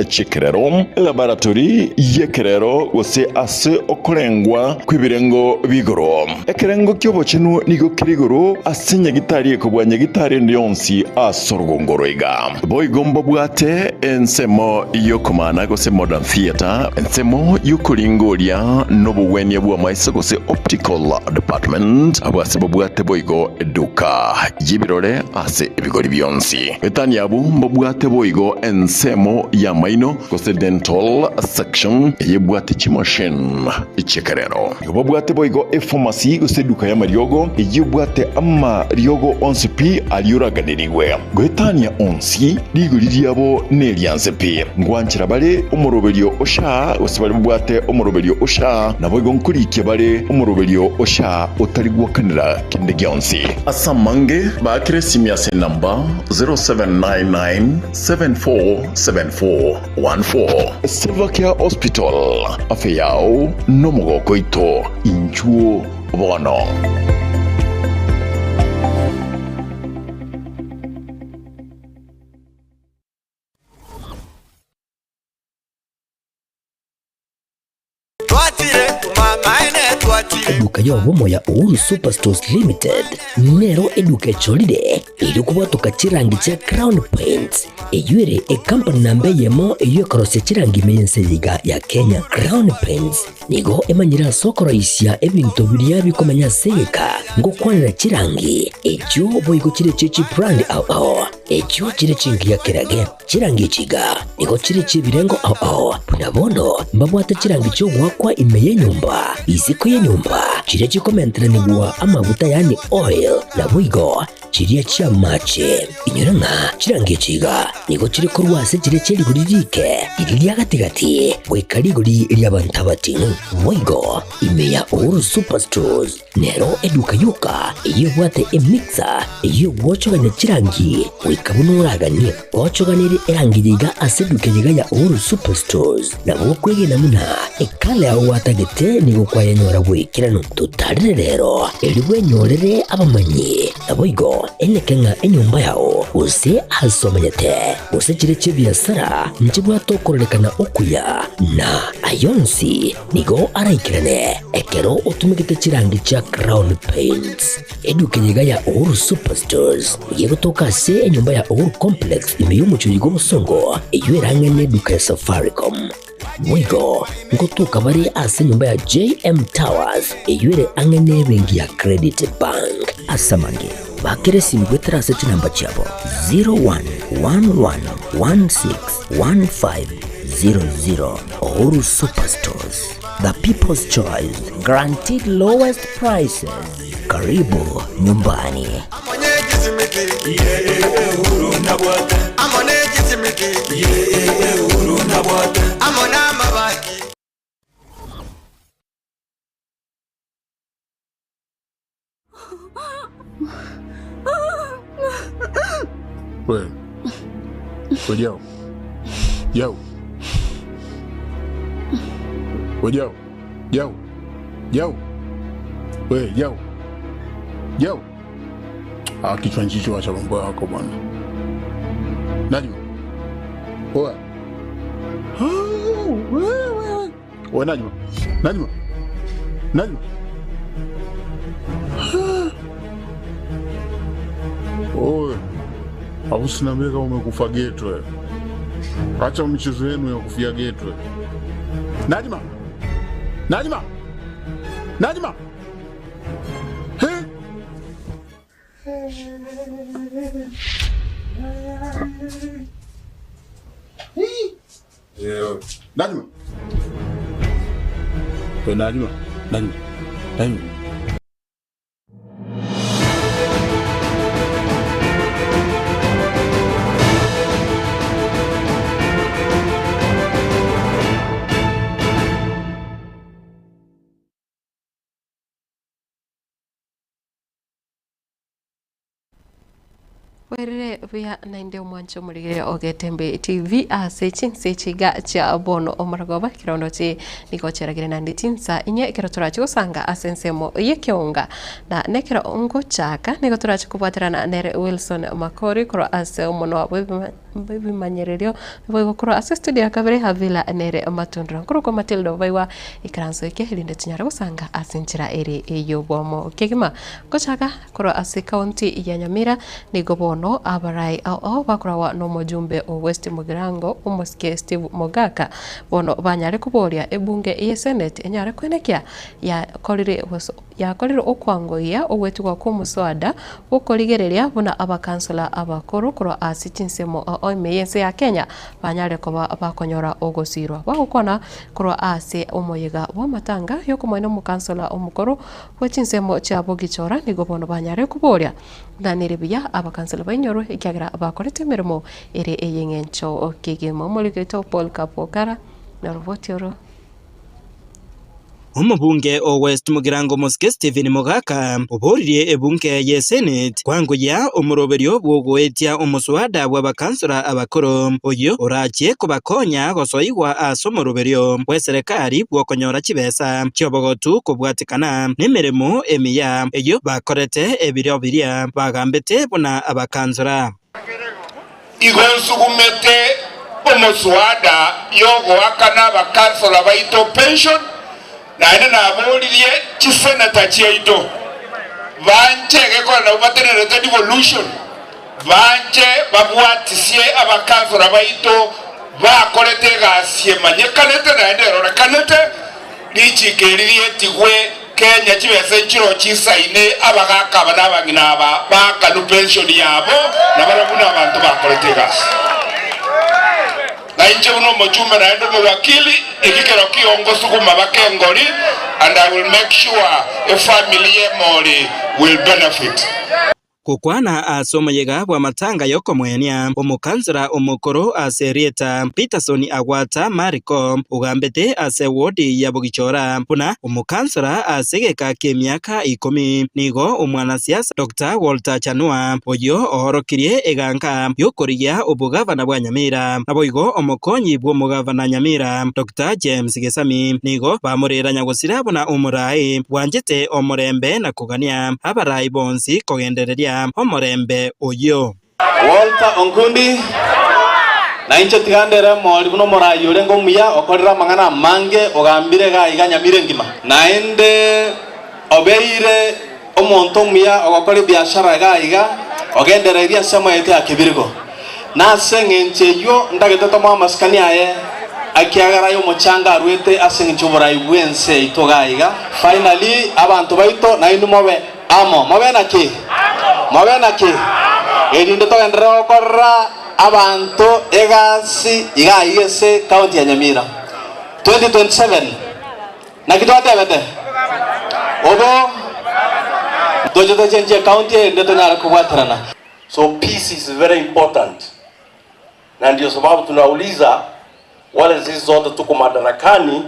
chi'ekerero, elaboratory y'ekerero gose ase okorengwa kw'ebirengo bi'igoro. Ekerengo ki'obochenu nigo kere igoro ase nyagitari ekobua nyagitari ende yonsi ase orogongo roiga. Boigo mbabwate ensemo y'okomana gose modern theatre, ensemo y'okoringoria n'obogwenia bw'amaiso gose optical department, abwo ase babwate boigo eduka y'ebirore ase ebigori bionsi. Etani abwo mbabwate boigo ensemo y'amaino gose dental section eyebwate chimachine chi'ekerero. Nigo babwate boigo epharmacy gose eduka y'amariogo eyebwate amariogo onsi pi aria oraganerigwe. Goetania onsi, rigori riabo nerianse pi. Ngwanchera bare omoroberio o SHA gose baria babwate omoroberio o SHA, naboigo nkorikia bare omoroberio o SHA otari gwakanera kende gionsi. Ase amange, baakere esimi ase enamba 0799747414. Silvercare Hospital, afya yao nomogoko oito, inchuo bono. Eduka y'obomo ya Uhuru Superstores Limited nero eduka echorire erio kobwatoka chirangi chia Crown Paints eyio ere ekampani namba eyemo eyio ekorosia chirangi ime y'ense eye iga ya Kenya. Crown Paints nigo emanyire ase okoroisia ebinto biria bikomenya ase egeka ngokwanera chirangi echio boigo chire chie chibrand ao ao echio chire chingiya kerage. Chirangi echi iga nigo chire chi'ebirengo ao ao, buna bono mbabwate chirangi chi'ogoakwa ime y'enyomba, isiko y'enyomba, chiria chikomenteranigwa amaguta yaani oil, naboigo chiria chi'amache. Inyora ng'a chirangi echi iga nigo chire korwa ase chiria chie rigori riike, riria ria gati-gati, goika rigori ri'abanto abating'u. Boigo ime ya Uhuru Superstores Nero eduka yoka eyio ebwate emixer eyio egwochogania chirangi goika buna oraganie. Gwochoganirie erangi eye iga ase eduka eye iga ya Uhuru Superstores, nabo okwegena buna ekala yao gwatagete nigo kwayenyora bw'ekeranu. Totarire rero erio bwenyorere abamanyi, naboigo eneke ng'a enyomba yao gose ase omenyete gose chire chi'ebiasara nchibwate okororekana okuya na ayonsi Nigo araikerane ekero otumegete chirangi chia Crown Paints. Eduka eye iga ya Uhuru Superstores nigo egotoka ase enyomba ya Uhuru Complex ime y'omochie oyo bw'obosongo eyio erang'e neduka ya Safaricom. Boigo ngotoka bare ase enyomba ya JM Towers eyio ere ang'e nebenki ya Credit Bank. Ase amange, bakera esimi goetera ase chinamba chiabo 0111161500. Uhuru Superstores, the people's choice, guaranteed lowest prices. Karibu nyumbani. We. We Jau. Jau. We Jau. Jau. Jau. We Jau. Jau. Ah, kichwa nchicho acha mambo yako bwana. Najma. Oa. Ah, wewe. We Najma. Najma. Najma. Oe. Au usiniambie kama umekufa geto wewe. Acha michezo yenu ya kufia geto. Najma. Najma. Najma. He? Najma. We Najma. Najma. Najma. Bwerire buya naende omwanche omorigere o Getembe TV ase chinse chiga chia bono omorogoba ekerondo chi nigo chiaragire naende chinsa inye ekero torache gosanga ase ensemo y'ekeonga na nekero ngochaka nigo torache kobwaterana nere Wilson Makori korwa ase omonwa bw'ebima bw'ebimanyererio boigo korwa ase studio ya kabere Havila nere Matundura nkorokwa Matilda Obaigwa ikaranso eke erinde tinyare gosanga ase enchera ere ey'obwamo kegima ngochaka Korwa ase county ya Nyamira nigo bono abarai ao bakoragwa nomojumbe o West Mugirango omosike Steve Mogaka bono banyare koboria ebunge ye senate enyare kwenekia yakorire yakorire okwangoyia ogwetigwa kw'omoswada bw'okorigereria buna abakansula abakoro korwa ase chinsemo ao ime y'ense ya Kenya banyare koba bakonyora ogosirwa bagokwana korwa ase omoyega bw'amatanga yokomoina omokansula omokoro Bwe chinsemo chiabo gichora nigo bono banyare koboria, Buna nere buya abakanselo bainyorwe, ekiagera bakorete emeremo ere ey'engencho kegima. Omoriki oito Paul Kapokara noroboti oro. Omobunge o West Mugirango Mosike Stephen Mogaka oboririe ebunge ye Senate kwangoyia omoroberio bw'ogoetia omoswada bw'abakansora abakoro, oyio orachie kobakonya gosoigwa ase omoroberio bw'eserekari bw'okonyora chibesa chi'obogotu kobwatekana nemeremo emiya eyio bakorete ebiro biria bagambete buna abakansora. Igo nsugumete omoswada yogoakana abakansora baito pension, naende naboririe chiseneta chiaito banche egekora nabwo batenerete devolution, Banche babwatisie abakansora baito bakorete egasi emanyekanete naende erorekanete, richiiko eri rietigwe Kenya chibesa enchiro chisaine abagaka aba na abang'ina aba baakanwe pension yabo nabarabwo nabanto bakorete egasi. Na inche buna omochumbe naende omowakili, eki kero kiongosuguma baka engori and I will make sure efamily y'emori will benefit. Gokwana ase omoyega bw'amatanga y'okomoenia omokansera omokoro ase erieta Peterson Agwata Mariko, ogambete ase wodi ya Bogichora buna omokansera ase egeka ki'emiaka ikomi. Nigo omwanasiasa Doctor Walter Chanua oyio oorokirie eganka y'okorigia obogavana bwa Nyamira. Naboigo omokonyi bw'omogavana Nyamira Doctor James Gesami nigo bamorera nyagosira buna omoraai bwanchete omorembe na Kogania abarai bonsi kogendereria omorembe oyio. Walter Onkundi, Na inche tiga ndere emori buna omorai orenge omuya, okorire amang'ana amange, ogambire iga iga Nyamira engima. Naende obeire omonto omuya ogokora ebiashara iga iga, ogendereirie ensemo yaito ya Kibirigo. Na ase engencho eyio ndagete tomoe amasikani aye, ekiagera aye omochanga aruete ase engencho y'oborai bw'ense yaito iga iga. Finally, abanto baito nainwe mobe amo. Mobe naki? Mobe naki? Erinde togenderere gokorera abanto egasi iga iga ase county ya Nyamira. 2027 naki twatebete? Obo toche tochenchie ecounty erinde tonyare kobwaterana. So peace is very important na ndio sababu tunauliza wale sisi zote tuko madarakani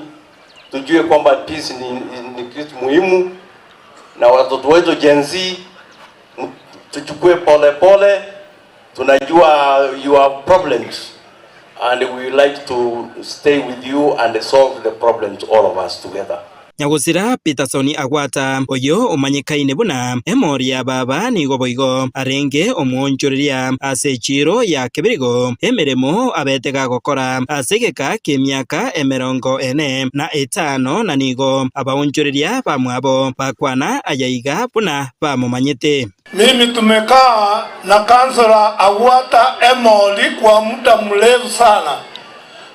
tujue kwamba peace ni, ni kitu muhimu, na watoto wetu Gen Z tuchukue pole pole. Tunajua you have problems and we like to stay with you and solve the problems all of us together. Nyagosira Peterson Agwata, oyio omanyekaine buna emori ya baba nigo boigo arenge omwonchoreria ase echiiro ya kebirigo, emeremo abete gagokora ase egeka ki'emiaka emerongo ene na etano, na nigo abaonchoreria bamwabo bakwana ayaiga buna bamomanyete. Mimi tumekaa na Councillor Agwata Emori kwa muda mrefu sana.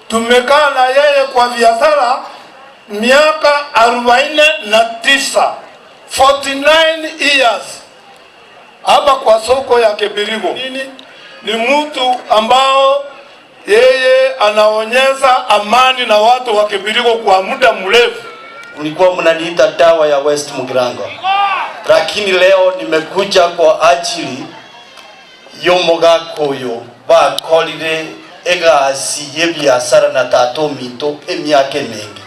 Tumekaa na yeye kwa biashara Miaka arubaine na tisa, 49 years, hapa kwa soko ya Kibirigo. Nini? Ni mtu ambao yeye anaonyesha amani na watu wa Kibirigo kwa muda mrefu. Mlikuwa mnaniita dawa ya West Mugirango, lakini leo nimekuja kwa ajili y'omogaka oyo bakorire egasi y'ebiasara na tata ominto emiaka emenge.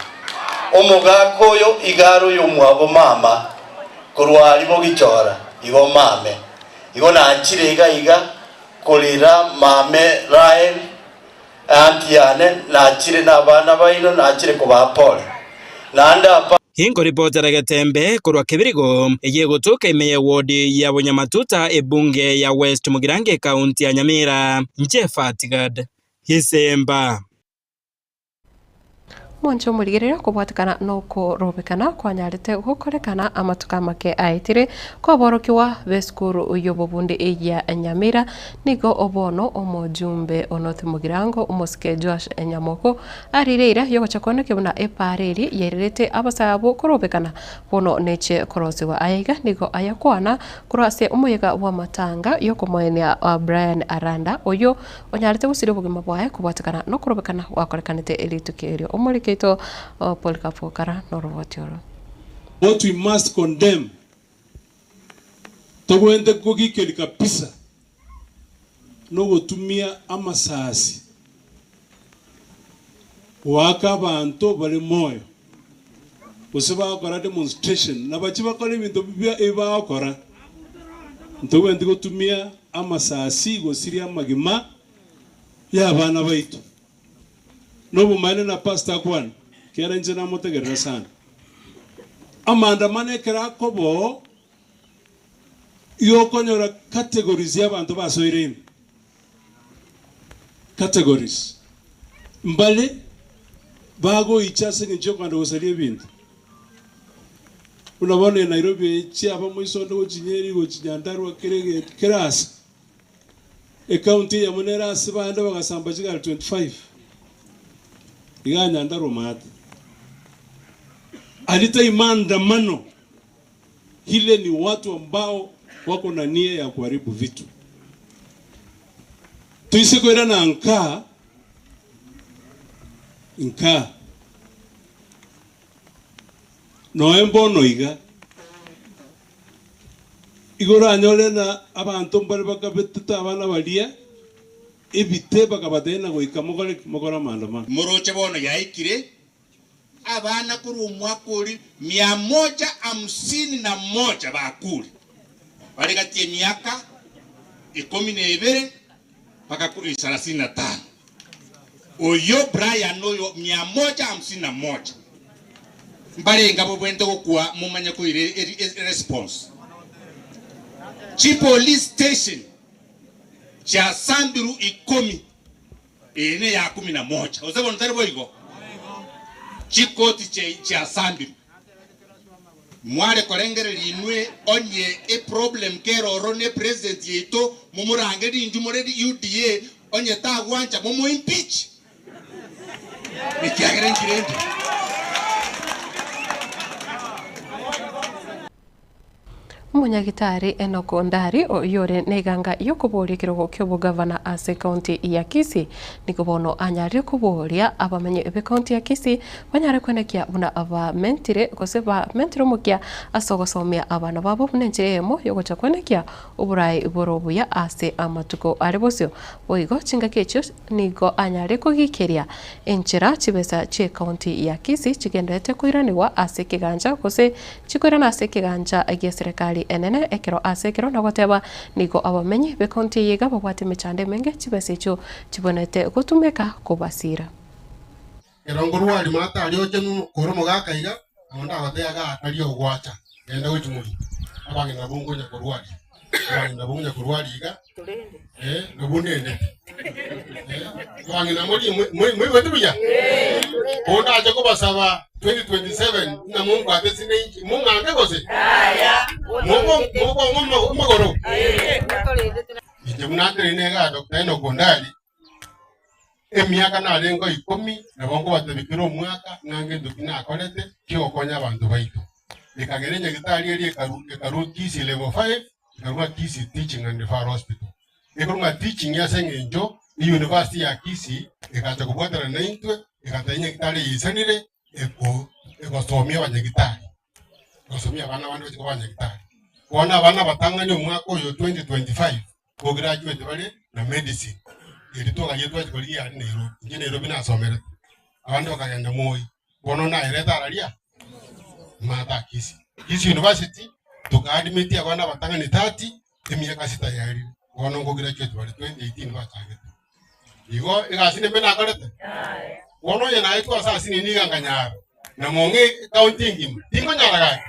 Omogaka oyo iga are oyomwabo mama korwa aria bogichora, igo mame. Igo nanchire iga iga. korera mame Rael, eanti yane, nachire nabana baino, nachire kobaa pole. Naende apa. Inkoripotera Getembe korwa Kebirigo, eye egotoka ime ye ward ya Bonyamatuta ebunge ya West Mugirango ekaunti ya Nyamira. Inche Fatgad Gisemba. Mwanche omorigereria kobwatekana nokorobekana kwanyarete gokorekana amatuko amake aetire kwaborokigwa b'esukuru y'obobundi ya Nyamira nigo bono omojumbe o North Mugirango omosike Joash Nyamoko arire eira yogocha koenekia buna epaara eria yairerete abasae abwo korobekana bono neche korosigwa. Aya iga nigo ayakwana korwa ase omoyega bw'amatanga yokomoenia Brian Aranda oyio Onyarete gosiria obogima bwaye kobwatekana nokorobekana gwakorekanete rituko erio. Omoriki oito Polycarp Okara noroboti oro. What we must condemn, togwente kogikeria kabisa nogotumia amasasi goaka abanto bare moyo, gose bagokora demonstration, nabachie bakore ebinto ebi bagokora, ntogwenti gotumia Amasasi gosiria amagima y'abana baito. Nobomaene na pastor akwane, kiagera inche namotegerera sana. Amaandamano ekero akoba oo, igo okonyora categories y'abanto basoire ime. Categories. Mbare bagoicha ase eng'encho y'okogenda gosaria ebinto. Buna bono e Nairobi eye chiaba moiso onde gochia Nyeri gochia Nyandarua kera egento kera ase. Ecounty eyemo nere ase bande bagasamba chigari 25 igaa Nyandarua maate. Aria tai maandamano ile ni watu ambao wako na nia ya kuharibu vitu. Toise koirana nka nka. Noe mbono iga, igo oranyore na abanto mbare bakabetete abana baria ebite bakabatebia na goika mokore ki? Mokore amaandamano. Moroche bono yaikire abana korwa omwaka oria mia moja hamsini na moja bakure, bare gati y'emiaka ikomi na ebere mpaka salasini na tano. Oyio Brian oyo mia moja hamsini na moja mbarenge abobwenerete gokwa momanye koira response. Chi police station chiasambiru ikomi eye neya kumi na moja gose bono tari boigo? Chikoti chiasambiru Mware korengereria inwe onye eproblem kere oro ne president yaito momorangerie inchu more UDA onye tagwancha momo impeach ekiagera enchera ende. Omonyagitari Enock Ondari oyore neganga y'okoboria ekerogo ki'obogavana ase ekaunti ya Kisii nigo bono anyarire koboria abamenyi b'ekaunti ya Kisii banyare kwenekia buna bamentire gose bamentire omokia ase ogosomia abana babo buna enchera eyemo y'ogocha kwenekia oborai bore obuya ase amatuko are bosio. Boigo chingaki echio nigo anyare kogikeria enchera chibesa chi'ekaunti ya Kisii chigendererete koiranigwa ase ekegancha gose Chikoirana ase ekegancha gi'eserekari enene ekero ase ekero, na goteba, Nigo abamenyi b'ekaunti eye iga babwate emechando emenge, chibesa echio chibwenerete gotumeka kobasiira. Ekero nkorwa Martha aria oche kore omogaka iga, nabo ndagotebia iga tari ogwacha, genda gochia morimo. Abang'ina nabwo nkonya korwaria, abang'ina nabwo nkonya korwaria iga, eh, nabwo ndendete. Eh, abang'ina mori moigwete buya? Bono ndache kobasaba 2027 ng'a monkwate ase inche, mong'ange gose? Mokong'a amagoro? Inche buna nteneine igaa Doctor Enock Ondari, emiaka narenge o ikomi, nabo nkobatebia kera omwaka ng'a ngento ki nakorete ki'ogokonya abanto baito. Ekagera enyagitari eria ekarwa Kisii level 5, ekarwa Kisii Teaching and Referral Hospital. Ekorwa ng'a teaching ase eng'encho eyunivasiti ya Kisii egacha kobwatana naintwe, egateba enyagitari eye eisanire egosomia abanyagitari, egosomia abana bande bachie koba abanyagitari. Bono abana abatang'ani omwaka oyo 2025 Bograduate bare na medicine erio twagachire twachia korigia aria Nairobi, inche Nairobi nasomerete, abande bakagenda Moi, bono naerete araria Mata Kisii. Kisii University tokaadmit abana abatang'ani 30 emiaka sita yaerire. Bono nkograduate bare 2018 bachagete. Igo egasi nembe nakorete? Bono onye naetwe ase asini niga nkanyara, na mong'e ekaunti engima, tinkonyara gaki?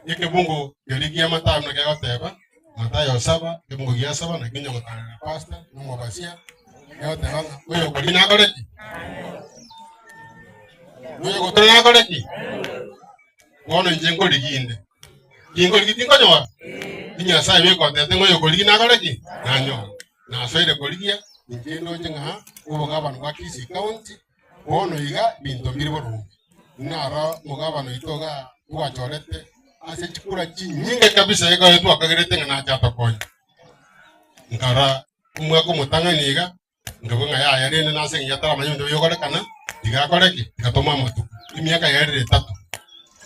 Ekebungo keria kia Mathayo buna kegoteba, Mathayo saba, ekebungo gia saba nakio onye gotarera pastor, na omobasia, kegoteba ng'a oyokoria nakore ki? Oyogotora nakore ki? Bono inche nkorigia inde, tinkorigia tinkonyora? Inyasae bweka otebete ng'a oyokorigia nakore ki? Nanyore. Nasoire korigia, inche ndoche ng'a obogabana bwa Kisii County bono iga binto mbire boronge. Naro omogabana oito iga bwachorete ase chikura chinyinge kabisa ekero twakagerete ng'a nache atokonye. Nkarora omwaka omotang'ani iga, nkabua ng'a yaya rende nase eng'encho ataramanya ebinto bigokorekana, tiga akore ki? Tiga tomoe amatuko. Emiaka yaerire etato,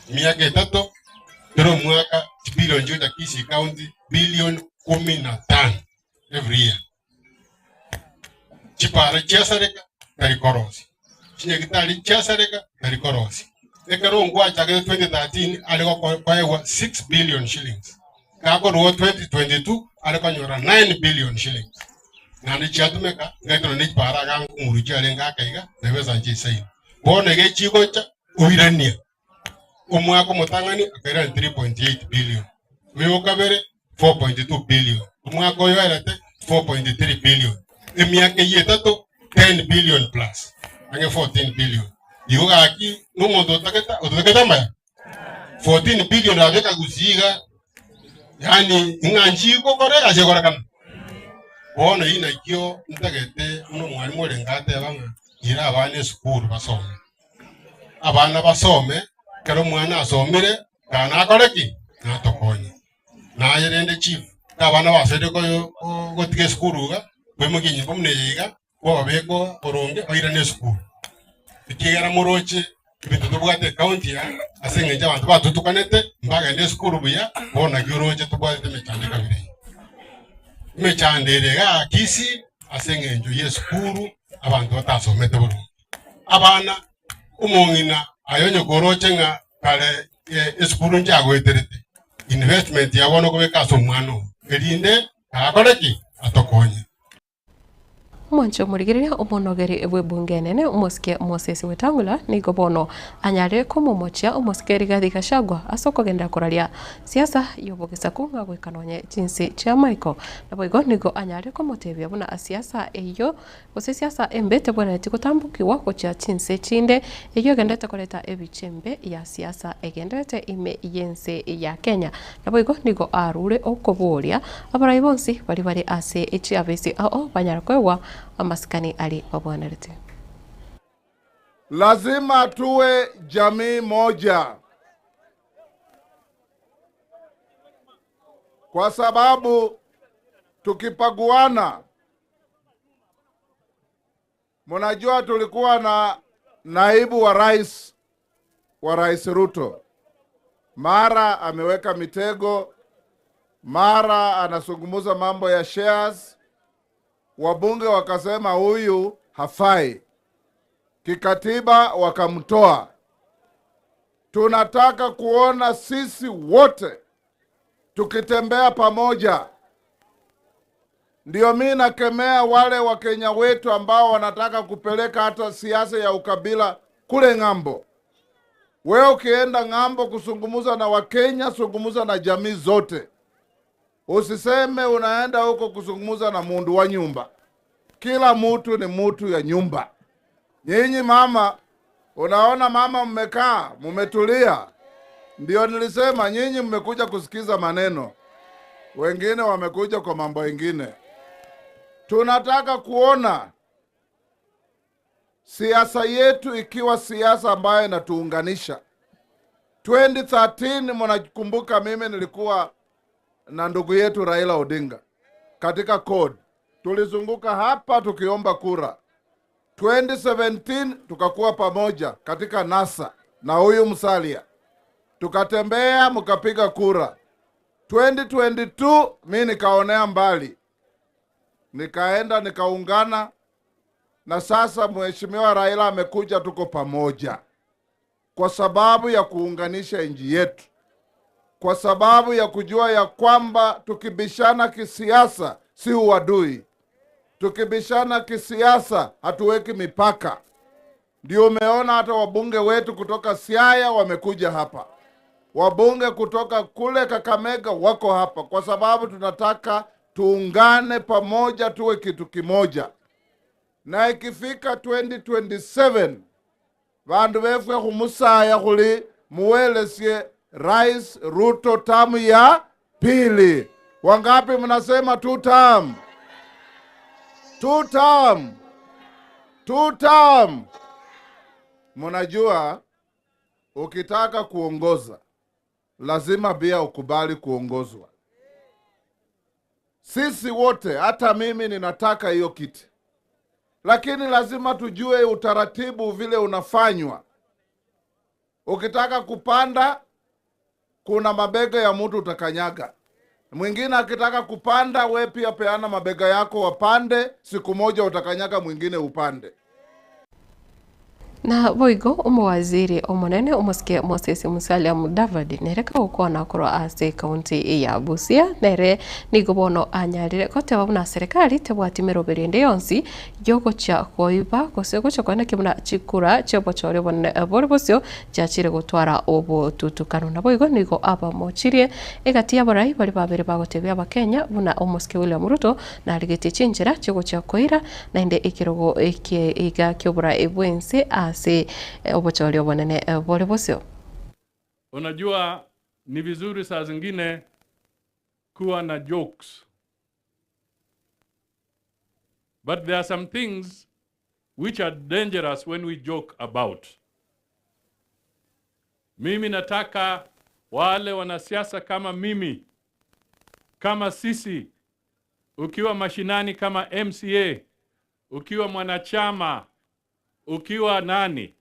emiaka etato, kera omwaka chibilion chigocha Kisii County billion kumi na tano every year. Chipara chiasareka tari korosia, chinyagitari chiasareka tari korosia. Ekero ngwachagete 2013 are koegwa 6 billion shillings, gakorwa 2022 are konyora 9 billion shillings. Naende chiatumeka ngaikera ne chipara iga nguru chiarenge ake iga na ebesa nche isaine. Bono iga echigocha oirania Omwaka omotang'ani akairana 3.8 billion, oyo o kabere 4.2 billion, omwaka oyo oerete 4.3 billion, emiaka eyio etato 10 billion plus, ang'e 14 billion. Igo gaki na omonto otagete ototagete amaya? 14 billion abeka gusii iga, yaani ng'a nchigokora egasi egokorekana. Bono eyio nakio ntagete buna omwalimu orenge ateba ng'a ira abana esukuru basome. Abana basome, ekero omwana asomire, kaa nakore ki? Natokonye. Naye rende chief, ekero abana basoire koyo gotiga esukuru iga, koimokia enyimbo buna eye iga, kwababeka boronge bairane esukuru. Ekiagera moroche ebinto tobwate ecounty aa, ase eng'encho abanto batutukanete, mbagende esukuru buya, bono naki oroche tobwatete emechando ekabira eye. Emechando ere igaa Kisii, ase eng'encho ya esukuru, abanto batasomete boronge. Abana, omong'ina aye onye koroche ng'a kare esukuru nchiagoeterete, investment ya bono okobeka ase omwana oo, erinde akore ki? Atokonye. Omwanche omorigereria omonogeri bw'ebunge enene omosike Moses Wetangula nigo bono anyare komomochia omosike Rigathi Gachagua ase okogenderera koraria siasa y'obogesaku ng'a goika nonye chinse chi'amaiko. Naboigo nigo anyare komotebia buna siasa eyio Gose siasa embe tebwenereti gotambokigwa gochia chinse chinde, eyio egenderete koreta ebiche embe ya siasa egenderete ime y'ense ya Kenya. Naboigo nigo arure okoboria abarai bonsi baria bare ase chiabisi ao banyare koegwa amasikani aria babwenerete. Lazima tuwe jamii moja kwa sababu tukipaguana Mnajua tulikuwa na naibu wa rais wa Rais Ruto, mara ameweka mitego, mara anazungumza mambo ya shares. Wabunge wakasema huyu hafai kikatiba, wakamtoa. Tunataka kuona sisi wote tukitembea pamoja. Ndio mi nakemea wale Wakenya wetu ambao wanataka kupeleka hata siasa ya ukabila kule ng'ambo. Wewe ukienda ng'ambo kuzungumza na Wakenya, zungumza na jamii zote. Usiseme unaenda huko kuzungumza na mundu wa nyumba. Kila mtu ni mtu ya nyumba. Nyinyi mama, unaona mama, mmekaa mmetulia. Ndio nilisema nyinyi mmekuja kusikiza maneno, wengine wamekuja kwa mambo ingine. Tunataka kuona siasa yetu ikiwa siasa ambayo inatuunganisha. 2013 mnakumbuka, mimi nilikuwa na ndugu yetu Raila Odinga katika CORD, tulizunguka hapa tukiomba kura. 2017 tukakuwa pamoja katika NASA na huyu Musalia, tukatembea mkapiga kura. 2022 mi nikaonea mbali, nikaenda nikaungana na sasa Mheshimiwa Raila amekuja, tuko pamoja kwa sababu ya kuunganisha nchi yetu. kwa sababu ya kujua ya kwamba tukibishana kisiasa si uadui, tukibishana kisiasa hatuweki mipaka. Ndio umeona hata wabunge wetu kutoka Siaya wamekuja hapa, wabunge kutoka kule Kakamega wako hapa, kwa sababu tunataka tuungane pamoja, tuwe kitu kimoja. Na ikifika 2027 vandu vefwe khumusaya khuli muwelesye Rais Ruto tamu ya pili. Wangapi mnasema two term? Two term. Two term. Mnajua ukitaka kuongoza lazima pia ukubali kuongozwa. Sisi wote, hata mimi ninataka hiyo kiti, lakini lazima tujue utaratibu vile unafanywa. Ukitaka kupanda, kuna mabega ya mtu utakanyaga. Mwingine akitaka kupanda, we pia peana mabega yako wapande, siku moja utakanyaga mwingine upande. Na boigo omowaziri omonene omosike Moses Musalia Mudavadi nere kagokwana korwa ase ekaunti ya Busia nere nigo bono anyarire goteba buna serikali tebwati meroberi ende yonsi yogochia koiba gose gochia koeneki buna chikura chia obochori obonene bore bosio chiachire gotwara obotutukano. Naboigo nigo abamochirie egati y'abarai bari babere bagotebia abakenya buna omosike William Ruto narigetie chinchera chigochia koira naende ekerogo eke iga kia oborai bwense ase obochori obonene bore bosio. Unajua ni vizuri saa zingine kuwa na jokes. But there are some things which are dangerous when we joke about. Mimi nataka wale wanasiasa kama mimi, kama sisi, ukiwa mashinani kama MCA, ukiwa mwanachama, ukiwa nani,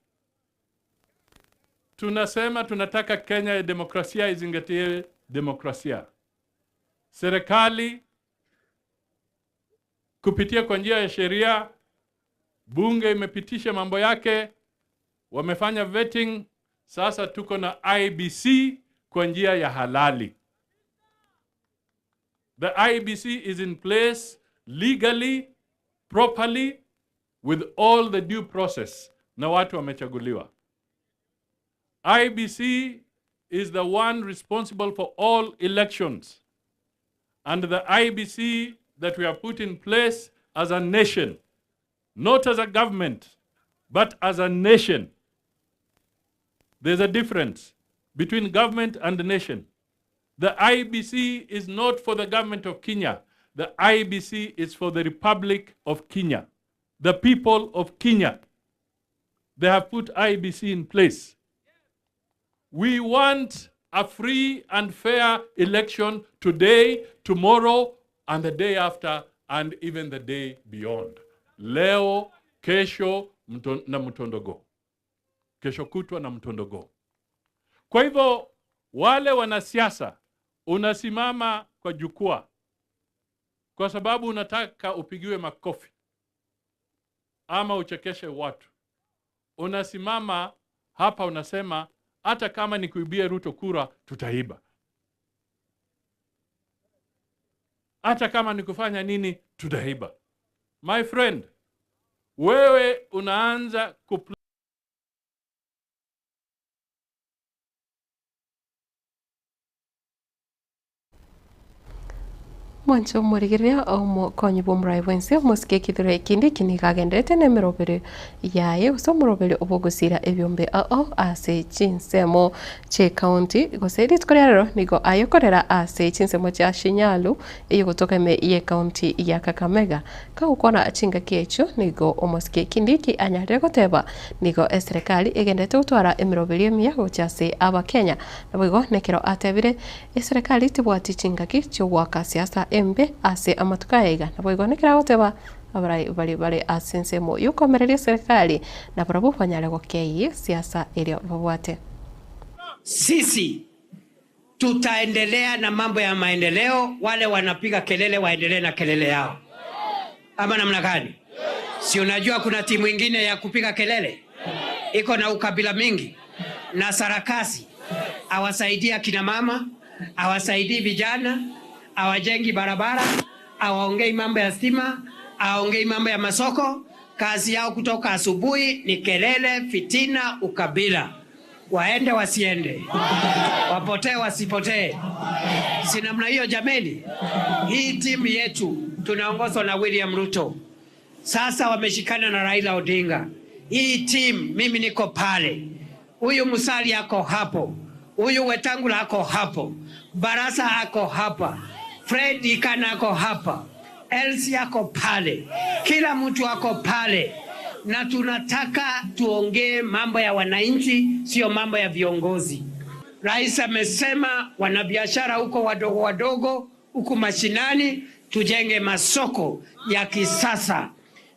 tunasema tunataka Kenya ya demokrasia izingatie demokrasia. Serikali kupitia kwa njia ya sheria, bunge imepitisha mambo yake, wamefanya vetting. Sasa tuko na IEBC kwa njia ya halali. The IEBC is in place legally, properly, with all the due process, na watu wamechaguliwa. IEBC is the one responsible for all elections. And the IEBC that we have put in place as a nation, not as a government, but as a nation. There's a difference between government and the nation. The IEBC is not for the government of Kenya. The IEBC is for the Republic of Kenya, the people of Kenya. They have put IEBC in place. We want a free and fair election today, tomorrow, and the day after, and even the day beyond. Leo, kesho na mtondogo. Kesho kutwa na mtondogo. Kwa hivyo wale wanasiasa unasimama kwa jukwaa kwa sababu unataka upigiwe makofi ama uchekeshe watu. Unasimama hapa unasema hata kama ni kuibia Ruto kura tutaiba. Hata kama ni kufanya nini tutaiba. My friend, wewe unaanza kupl Mwancho omorigereria omokonyi bwa omorai bwense omosike ekithuro ekindi kiniga agenderete na emeroberi yaye gose omoroberi obogosira ebiombe ao ase chinsemo chia ecounty gose rituko ria rero nigo ayekorera ase chinsemo chia Shinyalu eyogotoka ime ya ecounty ya Kakamega. Kagokwana chingaki echio nigo omosike Kindiki anyarire goteba nigo eserikali egenderete gotwara emeroberi emiya gochia ase abakenya. Naboigo nekero atebire eserikali tibwati chingaki chiogwaka siasa embe ase amatuko aya naboigo nekero agoteba abarai bari bare ase ensemo yokomereria serikali na barabwo banyare gokei siasa erio babwate. Sisi tutaendelea na mambo ya maendeleo, wale wanapiga kelele waendelee na kelele yao, ama namna gani? Si unajua kuna timu ingine ya kupiga kelele iko na ukabila mingi na sarakasi, awasaidia kina mama, Hawasaidii vijana, hawajengi barabara, hawaongei mambo ya stima, hawaongei mambo ya masoko. Kazi yao kutoka asubuhi ni kelele, fitina, ukabila. Waende wasiende, wapotee wasipotee, si namna hiyo jameni? Hii timu yetu tunaongozwa na William Ruto, sasa wameshikana na Raila Odinga. Hii timu mimi niko pale, huyu Musalia ako hapo, huyu Wetangula ako hapo, Barasa ako hapa, Fred Ikana ako hapa, Elsie ako pale, kila mtu ako pale, na tunataka tuongee mambo ya wananchi, sio mambo ya viongozi. Rais amesema wanabiashara huko wadogo wadogo huku mashinani tujenge masoko ya kisasa,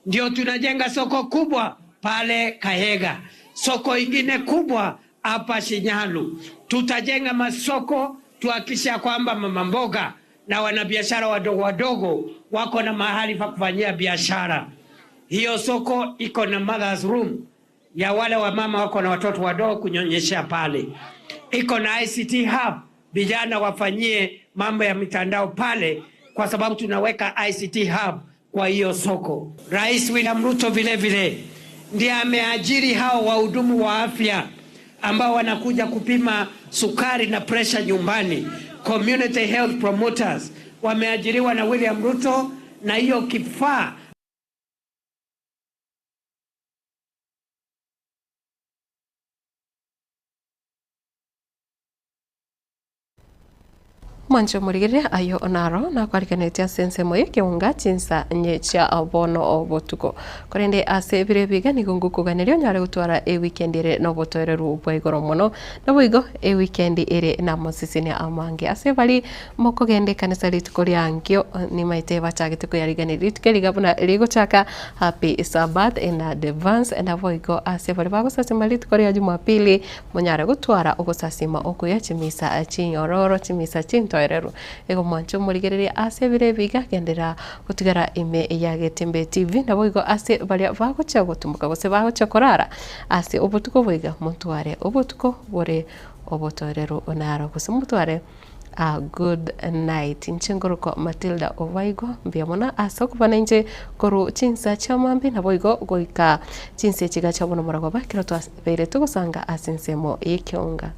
ndio tunajenga soko kubwa pale Kahega, soko ingine kubwa hapa Shinyalu. Tutajenga masoko tuhakikisha kwamba mama mboga na wanabiashara wadogo wadogo wako na mahali pa kufanyia biashara. Hiyo soko iko na mothers room ya wale wamama wako na watoto wadogo kunyonyesha pale, iko na ICT hub, vijana wafanyie mambo ya mitandao pale, kwa sababu tunaweka ICT hub kwa hiyo soko. Rais William Ruto vile vile ndiye ameajiri hao wahudumu wa afya ambao wanakuja kupima sukari na presha nyumbani, community health promoters wameajiriwa na William Ruto, na hiyo kifaa Mwanche omorigereria ayio naro nakwarigenetie ase ensemo y'ekeunga chinsa nye chia bono obotuko. Korende ase ebiro ebi iga nigo ngokoganeria onyare gotwara eweekend ere nobotoereru bwa igoro mono. Naboigo eweekend ere namosesenia amange. Ase bari mokogenda ekanisa rituko ria ankio nimaete bachagete koyarigeneria rituko eri iga buna rigochaka happy Sabbath in advance naboigo ase baria bagosasima rituko ria Jumapili Monyare gotwara ogosasima okuya chimisa chinyororo, chimisa chintoereru. Igo mwanche omorigererie ase ebiro ebi iga, genderera gotigara ime ya Getembe TV, naboigo ase baria bagochia gotumboka gose bagochia korara ase obotuko obo iga, motware obotuko bore obotoereru naro gose motware A good night. Inche nkorokwa Matilda Obaigwa, mbuya mono ase okoba nainche korwa chinsa chia mambia naboigo goika chinsa echi iga chia bono morogoba ekero twabeire togosanga ase ensemo y'ekeonga.